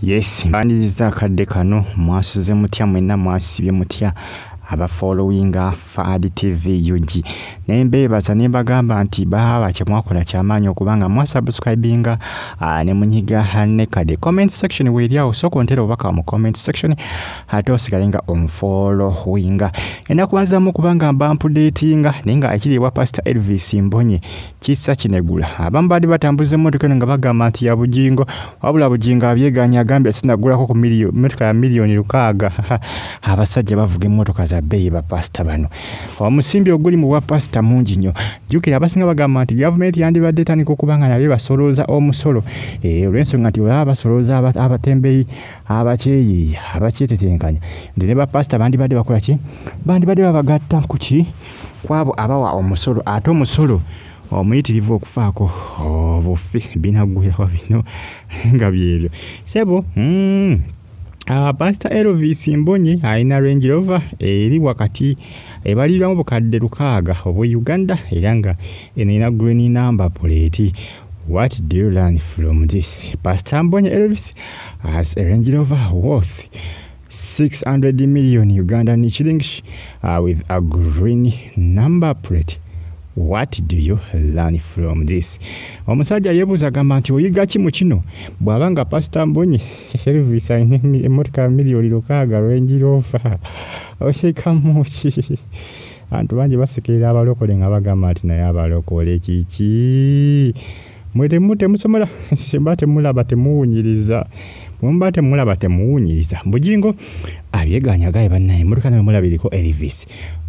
Yes, mbaniriza akadde kano. Mwasuze mutya mwenna? Mwasibye mutya abafollowinga Fad TV UG? Naye mbeebaza ne mbagamba nti baaba kyemwakola kyamaanyi okubanga mwasubscribinga ne munyiga ne kade comment section weeri awo. Sooka ontera obubaka mu comment section ate osigale nga omufollowinga. Ennaku banziramu okubanga mba mpudeetinga, naye nga ekiri ewa Pastor Elvis Mbonye kisa kinegula. Abamu baali batambuza emmotoka eno nga bagamba nti ya Bugingo, wabula Bugingo abyeganye, agambye sinagulako ku mmotoka ya miliyoni 6. Abasajja bavuga emmotoka za bbeeyi, bapasita bano. Omusimbi oguli mu bwapasita mungi nnyo. Jjukira abasinga bagamba nti gavumenti yandibadde etandika okuba nga nabyo basolooza omusolo, olw'ensonga nti bwe baba basolooza abatembeyi, abakyeyiiya, abakyetetenkanya, nti ne bapasita bandibadde bakola ki? Bandibadde babagatta ku ki? Kwabo abawa omusolo, ate omusolo omuyitirivu okufaako obufi. Binaggwerawa bino nga byebyo sebo? Pastor Elvis Mbonye alina Range Rover eri wakati ebalirwamu 600,000 obwe Uganda, era nga eno erina green number plate. What do you learn from this? Pastor Mbonye Elvis has a Range Rover worth 600 million Ugandan shillings with a green number plate. What do you learn from this? Omusajja yeebuuza, agamba nti oyiga ki mu kino bw'aba nga Pasita Mbonye Elvis alina emmotoka ya miliyoni 600 Range Rover? Oteekamu ki? Abantu bangi basekerera abalokole nga bagamba nti naye abalokole kiki? Mwe temusobola mba temulaba, temuwunyiriza, mwe temulaba, temuwunyiriza. Bugingo abyeganya agaye, bannaye emmotoka nawe mulaba eriko Elvis,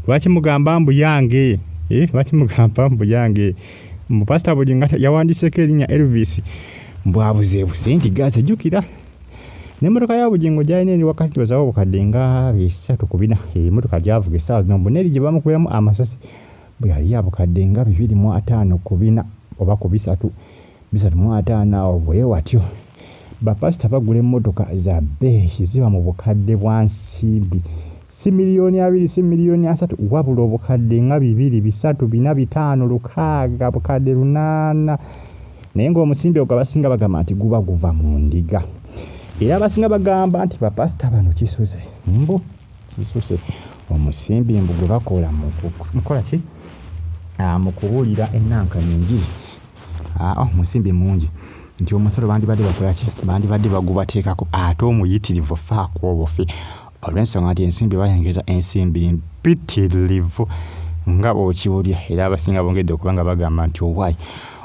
lwaki mugamba mbu yange? Lwaki mugamba mbu yange? Mbu Pasita Bugingo yawandiiseko erinnya Elvis, mbwabuzeebuze nti gaza. Jjukira n'emmotoka ya Bugingo gy'alina eri wakati ozawo obukadde nga 3 ku 4. Emmotoka gy'avuga essaawa zino, mbu n'eri gye bamukubiramu amasasi bwe yali ya bukadde nga 254 oba ku bisatu, 350 awo bwe watyo. Bapasita bagula emmotoka za bbeeyi, ziba mu bukadde bwa nsimbi, si miliyoni 20, si miliyoni 30, wabula obukadde nga 2, 3, 4, 5, 6, bukadde 8, naye ng'omusimbi ogwo abasinga bagamba nti guba guva mu ndiga. Era abasinga bagamba nti bapasita bano kisuse, mbu kisuse omusimbi mbu gwe bakola mu mukola ki, mu kubuulira ennankani enjiri, omusimbi mungi, nti omusolo bandibadde bakola ki? Bandibadde bagubateekako ate omuyitirivu faako obufi, olw'ensonga nti ensimbi bayongeza ensimbi mpitirivu nga bw'okiwulira. Era abasinga bongedde okuba nga bagamba nti owaayi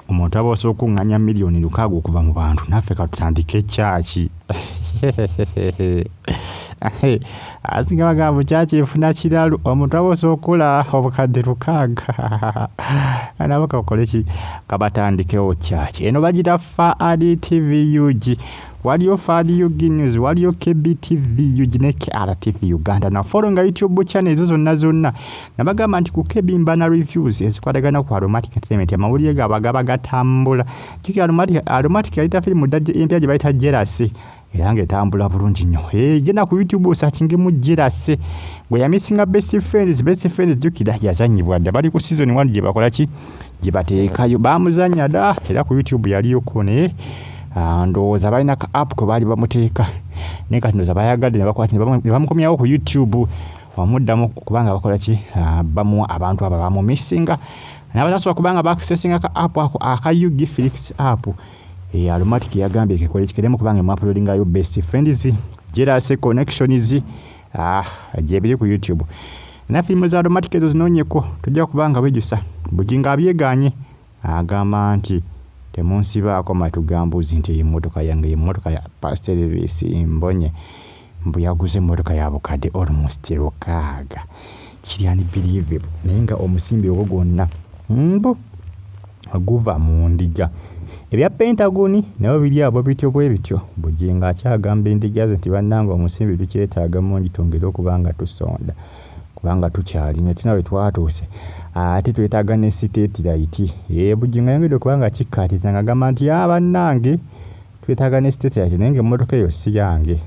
omuntu aba osobola okuŋŋaanya miliyoni 6 okuva mu bantu, naffe katutandike kyaki? Asinga bagamba kyaki efuna kiralu, omuntu aba osobola okukola obukadde 6, nabo kakole ki? Kabatandikewo kyaki. Eno bagita Fad TV UG, waliyo Fad UG News, waliyo KBTV UG ne KRTV Uganda. Na followinga YouTube channel ezo zonna zonna. Nabagamba nti ku KB mbana reviews ezikwatagana ku Aromatic Entertainment, amawulire gaabwe gaba gatambula. Jjukira Aromatic yaleta firimu empya gye bayita Jealousy, era ng'etambula bulungi nnyo. Genda ku YouTube osearchingemu Jealousy. Gwe yamissinga Best Friends, Best Friends jjukira yazannyibwa dda, bali ku season 1 gye bakola ki? Gye bateekayo, baamuzannya dda, era ku YouTube yaliyoko, naye ndowooza balina ka app kwe baali bamuteeka, naye kati ndowooza bayagadde ne bakola ki? Ne bamukomyawo ku YouTube wamuddamu, kubanga bakola ki? Bamuwa abantu abo bamumissinga n'abatasobola kubanga baakisesinga ka app ako aka UG Felix app. Aromatic yagambye kekole kikeremu kubanga emwapulodingayo Best Friends, Jealousy, Connections, gyebiri ku YouTube. Na firimu za Aromatic ezo zinoonyeko, tojja kubanga wejusa. Bugingo abyeganye, agamba nti temunsibaako matu ga mbuzi nti eyo emmotoka yange, emmotoka ya Pastor Elvis Mbonye. Mbu yaguze emmotoka ya bukadde almost 6, kiri unbelievable, naye nga omusimbi ogwo gwonna mbu guva mu ndiga. Ebya Pentagon nabo biri abo bityo bwe bityo. Bugingo akyagamba endiga ze nti bannange omusimbi tukyetaaga mungi, twongere okuba nga tusonda kubanga tukyalina tulina we twatuuse, ate twetaaga ne street light. Bugingo ayongedde okuba nga kikkaatiriza ng'agamba nti bannange twetaaga ne street light, naye ng'emmotoka eyo si yange.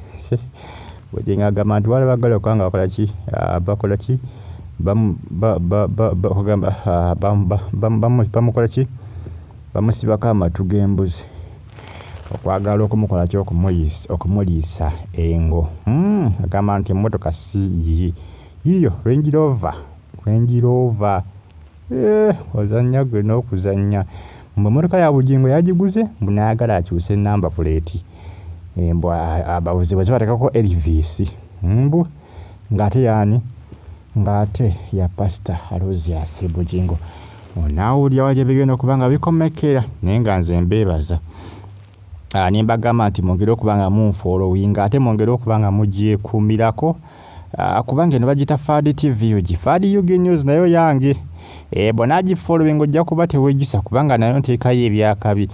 Bugingo agamba nti waliwo abagala okuba nga bakola ki? Bakola ki? Kugamba bamukola ki? Bamusibako amatu g'embuzi. Okwagala okumukola ki? Okumuliisa engo. Agamba nti emmotoka si yiye. Yiyo Range Rover, Range Rover. Ozannya ggwe n'okuzannya. Mbu emmotoka ya Bugingo yagiguze mbu n'ayagala akyuse number plate. Mbu abavuzi bwe zibateekako Elvis. Mbu ng'ate y'ani? Ng'ate ya Pasita Aloysius Bugingo. Onaawulira wa gye bigenda okuba nga bikomekera naye nga nze mbeebaza. Ne mbagamba nti mwongere okuba nga munfollowinga ate mwongere okuba nga mugyekuumirako kubanga eno bagiyita Fad TV UG. Fad UG News nayo yange. Bw'onaagifollowinga ojja kuba tewejjusa kubanga nayo nteekayo ebyakabi.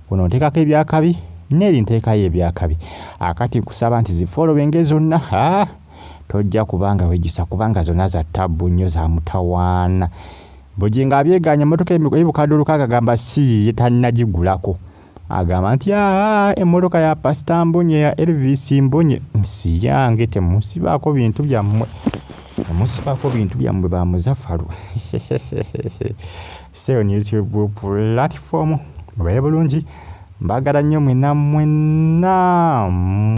Kuno nteekako ebyakabi n'eri nteekayo ebyakabi. Akati nkusaba nti zifollowinge zonna, tojja kuba nga wejjusa kubanga zonna za ttabbu nnyo za mutawaana. Bugingo abyegaanye emmotoka ey'obukadde olukaaga agamba si yiye tannagigulako. Agamba nti emmotoka ya Pasita Mbonye ya Elvis Mbonye si yange, temunsibaako bintu byammwe, temunsibaako bintu byammwe ba Muzafaru. Stay on YouTube platform, mubeere bulungi, mbaagala nnyo mwenna mwenna.